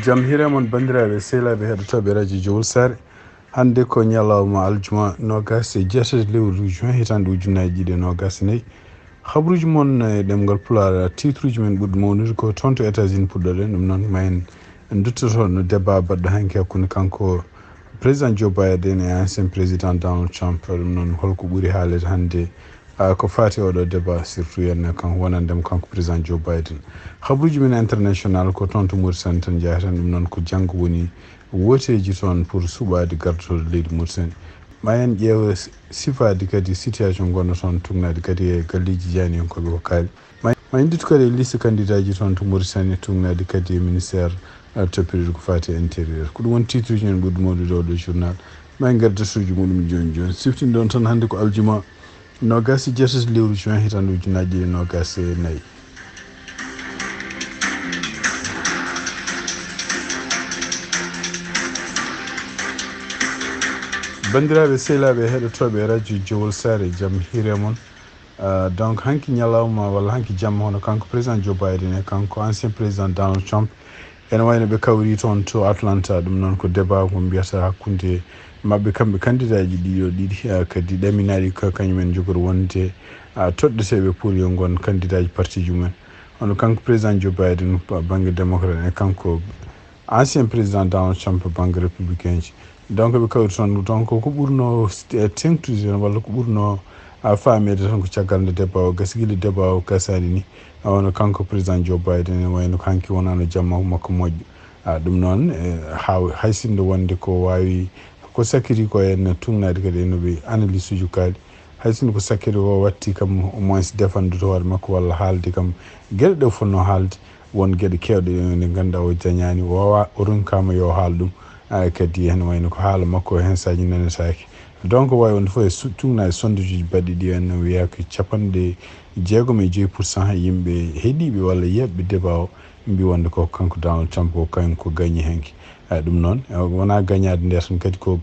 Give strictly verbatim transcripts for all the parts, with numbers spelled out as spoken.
Jam hiire mon, banndiraaɓe, sehilaaɓe, heɗotooɓe radio Jowol Saare. Hannde ko ñalawma aljuma, noogas e jeetati lewru juin, hitaande ujunnaji ɗiɗi e noogas e nayi. Habruuji mon e ɗemngal Pulaar, titruuji men ɓurɗi mawnude ko toon to États-Unis puɗɗoɗen. Ɗum noon, ma en dutto toon no débat baɗɗo hanki hakkunde kanko président Joe Biden e ancien président Donald Trump. Ɗum noon, holko ɓuri haalede hannde, ah, ko faati oɗo débat, surtout hannde kanko, wonande mo kanko président Joe Biden? Habruuji men international ko toon to Mauritanie tan njaheten. Ɗum noon, ko janngo woni wooteeji toon pour suɓaade gardotoɗo leydi Mauritanie. Ma en ƴeewa s-, sifaade kadi situation ngonɗo toon, tugnaade kadi e galleeji jeyaniyankooɓe ko kaali. Ma, ma en ndutto kadi e liste candidatji toon to Mauritanie, tugnaade kadi e ministère, eh, toppitooɗo ko faati e intérieur. Ko ɗum woni titruuji men ɓurɗi mawnude oɗo journal. Ma en ngartu e suuji muɗum jooni jooni. Siftinɗon tan, hannde ko aljuma, noogas e jeetati lewru juin, hitaande ujunnaji ɗiɗi e noogas e nayi. Banndiraaɓe, sehilaaɓe, heɗotooɓe radio Jowol Saare, jam hiire mon. Ah, donc, hanki ñalawma walla hanki jamma, hono kanko président Joe Biden e kanko ancien président Donald Trump, ene wayno ɓe kawri toon to Atlanta. Ɗum noon ko débat ko mbiyata hakkunde maɓɓe kamɓe candidatji ɗiɗo ɗiɗi, ah, kadi ɗaminaaɗi ka-, kañumen njogori wonde, ah, toɗɗeteeɓe pour yo ngon candidatji partiji mumen. Hono kanko président Joe Biden ba-, bannge démocrate e kanko ancien président Donald Trump bannge républicain ji. Donc, ɓe kawri toon, donc, ko ɓurno st-, teŋtude tan, walla ko ɓurno, ah, faameede tan, ko caggal nde débat o gasi, gila débat o gasani ni, ah, wano kanko président Joe Biden, ene wayno ko hanki wonano jamma makko moƴƴo. Ah, ɗum noon, eh, haa, hay sinno wonde ko waawi, ko sakkiti ko en tugnaade kadi e no ɓe analyse uji kaali. Hay sinno ko sakkiti o watti kam, au moins, defandude hoore makko walla haalde kam geɗe ɗe fotnoo haalde. Won geɗe keewɗe ɗe, ɗe ngannduɗaa o dañaani, o waawaa, o ronkaama yo haal ɗum. Ah, kadi heen wayno ko haala makko heen saaji nanetaake. Donc, waawi wonde fof e su-, tugna e sondejuuji baɗɗi ɗi, en wiya ko capanɗe jeegom e joyi pour cent yimɓe heɗiiɓe walla yeeɓɓe débat o mbi wonde ko kanko Donald Trump ko kañum ko gañi heen. Ah, ɗum noon, eh, wonaa gañaade nde tan, kadi ko,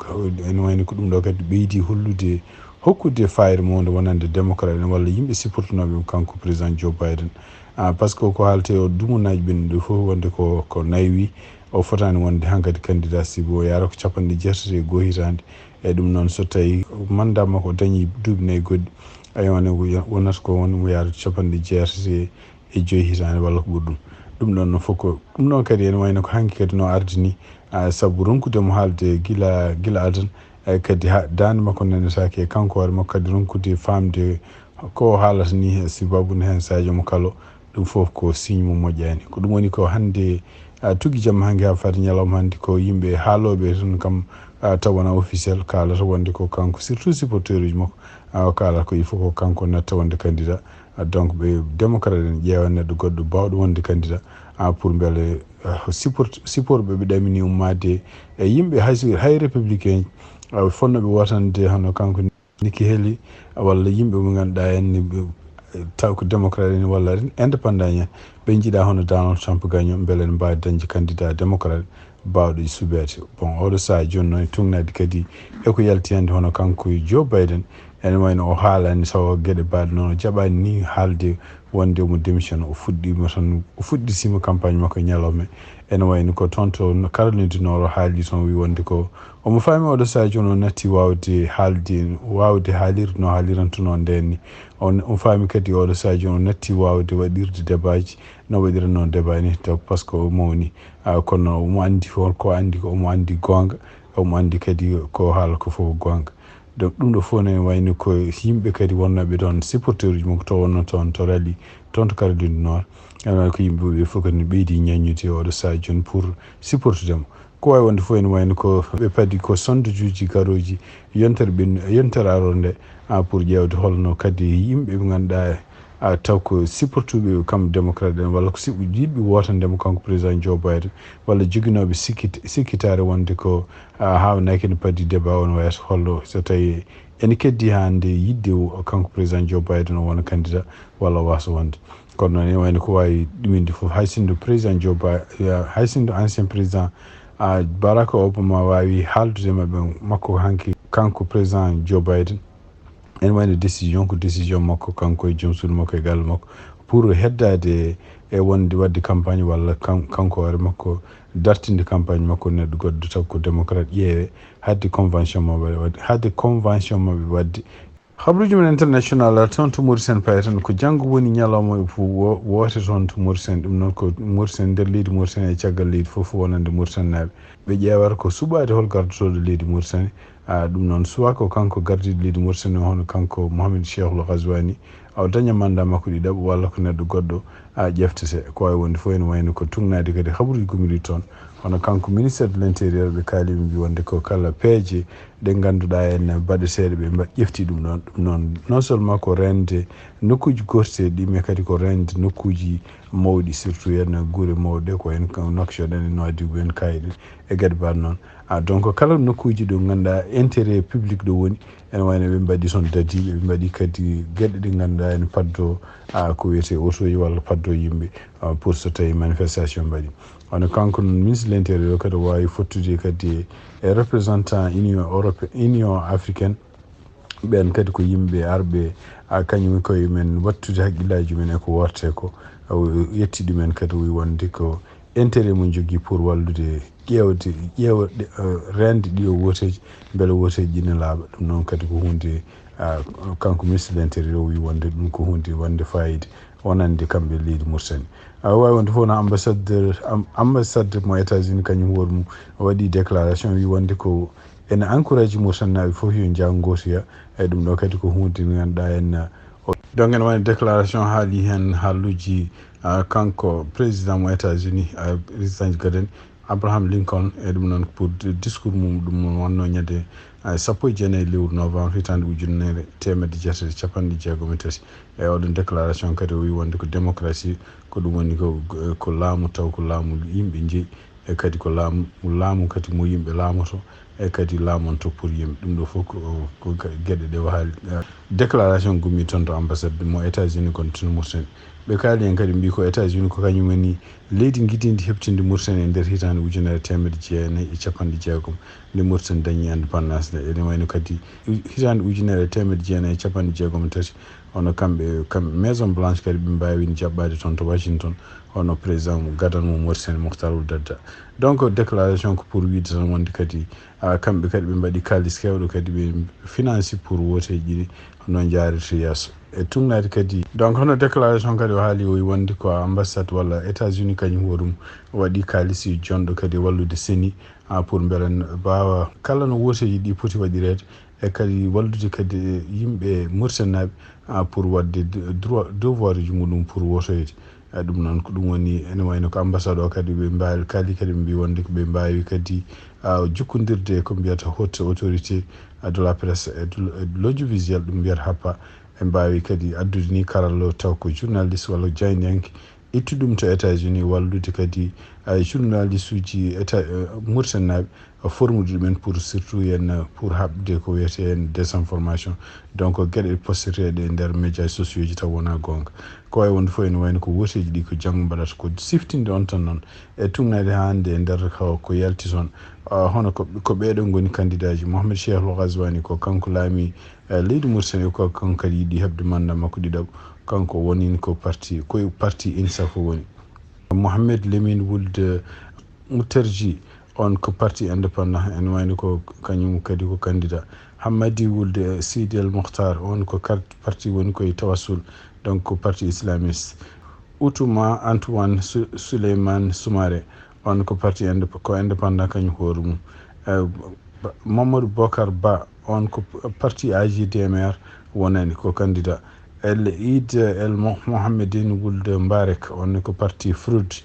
ene wayno ko ɗum ɗo kadi ɓeydi hollude, hokkude fayida mawde wonande démocrate en walla yimɓe supportunooɓe kanko président Joe Biden. Ah, par ce que ko haaletee o, dumunaaji ɓen ɗo fof wonde ko, ko naywii, o fotaani wonde hankadi candidat sibu o yaara ko capanɗe jeetati e goo hitaande. E ɗum noon, so tawi mandat makko o dañi duuɓi nayi goɗɗi, ayi on wonata ko won mo yaara capanɗe jeetati e joyi hitaande walla ko ɓuri ɗum. Ɗum ɗon no fof ko, ɗum ɗon kadi ene wayno ko hanki kadi no ardi ni, ah, sabu ronkude mo haalde gila, gila adan, eh, kadi ha, daande makko nanetaake, e kanko hoore makko kadi ronkude faamde ko o haalata ni, e sibabu ne heen Sadio mo kalo, ɗum fof ko signe mo moƴƴaani. Ko ɗum woni ko hannde, ah, tugi jamma hannde haa fati ñalawma hannde ko yimɓe haalooɓe tan kam, ah, taw wonaa officiel kaalata wonde ko kanko, surtout supporteruuji makko, ah, o kaalata ko il faut ko kanko natta wonde candidat. Ah, donc, ɓe démocrate en ƴeewa neɗɗo goɗɗo baawɗo wonde candidat, ah, pour mbele, ah, support, support ɓe ɓe ɗamini ummaade e yimɓe hay so, hay républicain, ah, fotnooɓe wootande hono kanko Nikki Haley, walla yimɓe ɓe ngannduɗaa en ni ɓe, taw ko démocrate en walla indépendant en, ɓe njiɗa hono Donald Trump gaño, mbele ne mbaawi dañde candidat démocrate baawɗo e suɓeede. Bon, oɗo sahaa jooni noon, e tugnaade kadi e ko yalti hannde hono kanko Joe Biden, ene wayno o haalani tawa geɗe baɗe noon, o jaɓani ni haalde wonde omo démissionné, o fuɗɗiima tan, o fuɗɗitiima campagne makko e ñalawma. Ene wayno ko toon to Caroline du Nord o haali toon, wi wonde ko omo faami oɗo sahaa jooni o natti waawde haalde, waawde haalirde no haalirantunoo ndeen ni. On, o faami kadi oɗo sahaa jooni o natti waawde waɗirde debaaji no waɗiranoo debaa ni, taw par ce que o mawni. Ah, kono omo anndi hol ko anndi, ko omo anndi goonga, omo anndi kadi ko haala ko fof goonga. Donc, ɗum ɗo fof ne wayno ko yimɓe kadi wonnooɓe toon, supporteruuji makko to wonno toon to rali, toon to Caroline du Nord. Ene wayno ko yimɓe ɓe fof kadi ne ɓeydi ñaññude oɗo sahaa jooni pour supportude mo. Ko waawi wonde fof ene wayno ko ɓe padi ko sondejuuji garooji yontere ɓen, yontere arore nde, ah, pour ƴeewde holno kadi yimɓe ɓe ngannduɗaa, ah, taw ko supportuɓe kam démocrate en walla ko siɓɓu yiɗɓe wootande mo kanko président Joe Biden walla joginooɓe sikkit-, sikkitaare wonde ko, ah, haawnaaki ene padi débat on wayata holno so tawi ene keddi hannde yiɗde o, kanko président Joe Biden o wona candidat walla o waasa wonde. Kono noon ene wayno ko waawi ɗuminde fof, hay sinno président Joe Bi-, hay sinno ancien président, ah, Barack Obama waawi haaldude maɓɓe makko hanki kanko président Joe Biden. Ene wayno décision ko décision makko kanko e joom suudu makko e galle makko pour heddaade e wonde waɗde campagne walla kan-, kanko hoore makko dartinde campagne makko neɗɗo goɗɗo taw ko démocrate ƴeewe hadde convention maɓɓe waɗde, hadde convention maɓɓe waɗde. Habruuji men international toon to Mauritanie paye tan ko janngo woni ñalawma wo-, woote toon to Mauritanie. Ɗum noon ko Mauritanie, nder leydi Mauritanie e caggal leydi fof wonande Mauritanie naaɓe. Ɓe ƴeewata ko suɓaade hol gardotooɗo leydi Mauritanie. A, ɗum noon suwa ko kanko gardiiɗo leydi Mauritanie o, hono kanko Mohamed Cheikhul Ghazouani, o daña mandat makko ɗiɗaɓo walla ko neɗɗo goɗɗo, a, ƴeftete. Ko wawi wonde fof ene wayno ko tugnaade kadi habruuji gummiɗi toon. Hono kanko ministère de l'intérieur ɓe kaali ɓe mbi wonde ko kala peeje ɗe ngannduɗaa en baɗeteeɗe ɓe mba-, ƴefti ɗum ɗoon. Ɗum noon non seulement ko reende nokkuuji gorteeɗi, mais kadi ko reende nokkuuji mawɗi, surtout en gure mawɗe, ko en Nouakchott en, en Nouadhibou en, Kayel en, e gadi mbaɗ noon. A, donc kala nokkuuji ɗo ngannduɗaa intérêt public ɗo woni, ene wayno ɓe mbaɗi toon dadiiɓe, ɓe mbaɗi kadi geɗe ɗe ngannduɗaa ene paddo, a, ko wiyetee otoji walla paddo yimɓe, a, pour so tawi manifestation mbaɗi. Hono kanko noon ministre de l'intérieur kadi o waawi fottude kadi e représentant Union Europé-, Union Africaine. Ɓeen kadi ko yimɓe arɓe, a, kañum koye men wattude hakkillaaji men e ko worte ko. A, o yetti ɗumen kadi, o wi wonde ko intérêt mo jogii pour wallude ƴeewde, ƴeewde, eh, reende ɗiɗo wooteeji, mbele wooteeji ɗi ne laaɓa. Ɗum noon kadi ko huunde, a, kanko ministre de l'intérieur o wi wonde ɗum ko huunde wonde fayida wonande kamɓe leydi Mauritanie. A, o waawi wonde fof no ambassadeur, am-, ambassade mo États-Unis kañum hoore mum waɗi déclaration wi wonde ko ene encourage Mauritanie naaɓe fof yo njah ngootoya. E ɗum ɗo kadi ko huunde nde ngannduɗaa en, o-, donc ene wayno déclaration haali heen haaluuji, a, kanko président mo États-Unis, a, président Gaden, Abraham Lincoln, e ɗum noon pour di-, discours mum ɗum wonno ñande, a, sappo e jeenayi lewru novembre hitaande ujunere teemedde jeetati e capanɗe jeegom e tati. E oɗon déclaration kadi o wi wonde ko démocratie, ko ɗum woni ko, ko laamu taw ko laamu yimɓe jeyi, e kadi ko laamu, laamu kadi mo yimɓe laamoto, e kadi laamonto pour yimɓe. Ɗum ɗo fof ko, ko ge-, geɗe ɗe o haali. Eh, déclaration gummi toon to ambassade mo États-Unis kon to Mauritanie. Ɓe kaali en kadi mbi ko États-Unis ko kañum woni leydi ngidiindi heɓtinde Mauritanie e nder hitaande ujunere teemedde jeenayi e capanɗe jeegom nde Mauritanie dañi indépendance nde. Ene wayno kadi hitaande ujunere e teemedde jeenayi e capanɗe jeegom e tati, hono kamɓe, kamɓe Maison Blanche kadi ɓe mbaawi jaɓɓaade toon to Washington, hono président mo Gadan mo Mauritanie, Moctar Ould Daddah. Donc, déclaration ko pour wiide tan wonde kadi, a, kamɓe kadi ɓe mbaɗi kaalis keewɗo kadi ɓe financi pour wooteeji ɗi no njaarete yeeso. E tugnaade kadi, donc, hono déclaration kadi o haali o wi wonde ko ambassade walla États-Unis kañum hoore mum waɗi kaalis jonɗo kadi wallude seni, a, pour mbele n-, mbaawa kala no wooteeji ɗi poti waɗireede, e kadi wallude kadi yimɓe Mauritanie naaɓe, a, pour waɗde de-, droit, devoir uji muɗum pour wootoyde. E ɗum noon ko ɗum woni, ene wayno ko ambassade o kadi ɓe mbaawi, kaali kadi ɓe mbi wonde ko ɓe mbaawi kadi, a, jokkondirde ko mbiyata haute autorité, a, de la presse et de l-, et de l'audiovisuel, ɗum mbiyata happa. Ɓe mbaawi kadi addude ni karallo taw ko journaliste walla jaayndiyanke, ittu ɗum to États-Unis, wallude kadi, a, journaliste uji État, eh, Mauritanie naaɓe, a, formude ɗumen pour surtout yen, pour haɓde ko wiyetee en désinformation. Donc, geɗe posteteeɗe e nder médias sociaux ji taw wonaa goonga. Ko wawi wonde fof ene wayno ko wooteeji ɗi ko janngo mbaɗata, ko siftinde on tan noon e tugnaade hannde e nder ko, ko yalti toon. A, hono ko, ko ɓeeɗo ngoni candidat ji. Mohamed Cheikhul Ghazouani ko kanko laami, eh, leydi Mauritanie, ko kanko kadi yiɗi heɓde mandat makko ɗiɗaɓo. Kanko woni ko parti, ko parti INSAF o woni. Mohamed Lamine Wuld Mouterji, on ko parti indépendant, ene wayno ko kañum kadi ko candidat. Hammadi Wuld Sidi El Mokhtar, on ko kar-, parti woni koye Tawassul, donc ko parti islamiste. Outuma Antoine Sou-, Souleymane Soumaré, on ko parti indép-, ko indépendant kañum hoore mum. Eh, Ba-, Mamadou Bokar Ba, on ko p-, parti A J D M R wonani, ko candidat. El Eid El Mo-, Mohammedine Wuld Mbarek, on ko parti Frud.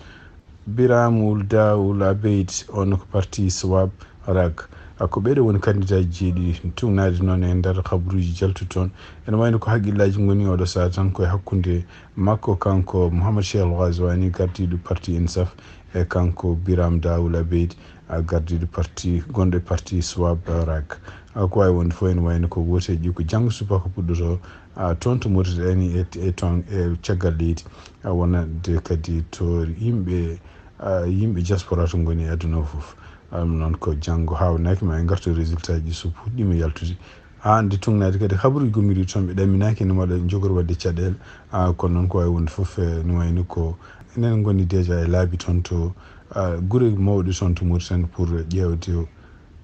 Biram Wuld Daoul Abeid, on ko parti Swab Rag. A, ko ɓeeɗo woni candidat ji jeeɗiɗi tugnaade noon e nder habruuji jaltuɗi toon. Ene wayno ko hakkillaaji ngoni oɗo sahaa tan koye hakkunde makko kanko Mouhamed Cheikh El Ghazouani, gardiiɗo parti INSAF, e kanko Biram Daoul Abeid, a, gardiiɗo parti, gonɗo e parti Swab Rag. A, ko wawi wonde fof ene wayno ko wooteeji ko janngo subaka puɗɗoto, a, toon to Mauritanie e, e toon e caggal leydi. A, wonande kadi to yimɓe, a, yimɓe diaspora to ngoni e aduna o fof. A, ɗum noon ko janngo haawnaki ma en ngartu résultat ji so puɗɗiima yaltude. Haa nde tugnaade kadi habruuji gommiɗi toon ɓe ɗamminaaki ene waɗa jogori waɗde caɗeele. A, kono noon ko wawi wonde fof, e, no wayno ko enen ngoni déjà e laabi toon to, ah, gure mawɗe toon to Mauritanie pour ƴeewde,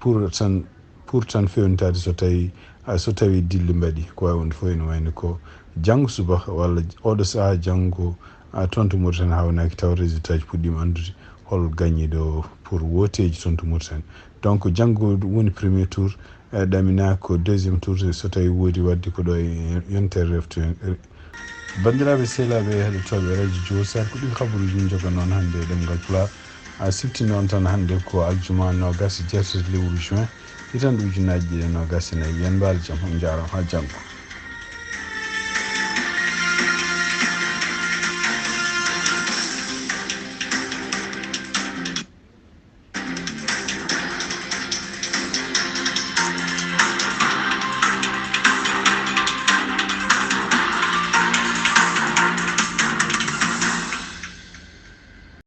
pour tan, pour tan feewnitaade so tawi, ah, so tawi dilli mbaɗi, ko wayi wonde fof ene wayno ko janngo subaka walla oɗo sahaa janngo, ah, toon to Mauritanie hawnaaki taw résultat ji puɗɗiima anndude hol gañiiɗo pour wooteeji toon to Mauritanie. Donc janngo woni premier tour, eh, ɗamina ko deuxième tour so tawi woodi waɗde ko ɗo e yontere reftu en. Banndiraaɓe sehilaaɓe heɗotooɓe radio Jowol, sar ko ɗin kabaruuji min njoga noon hannde e ɗemngal Pulaar. A sifti noon tan hannde ko aljuma noogaas e jeetati lewru juin, hitande ujunnaaji ɗiɗi e noogaas e nayi. Yen mbaal jam, on njaaraama, haa janngo.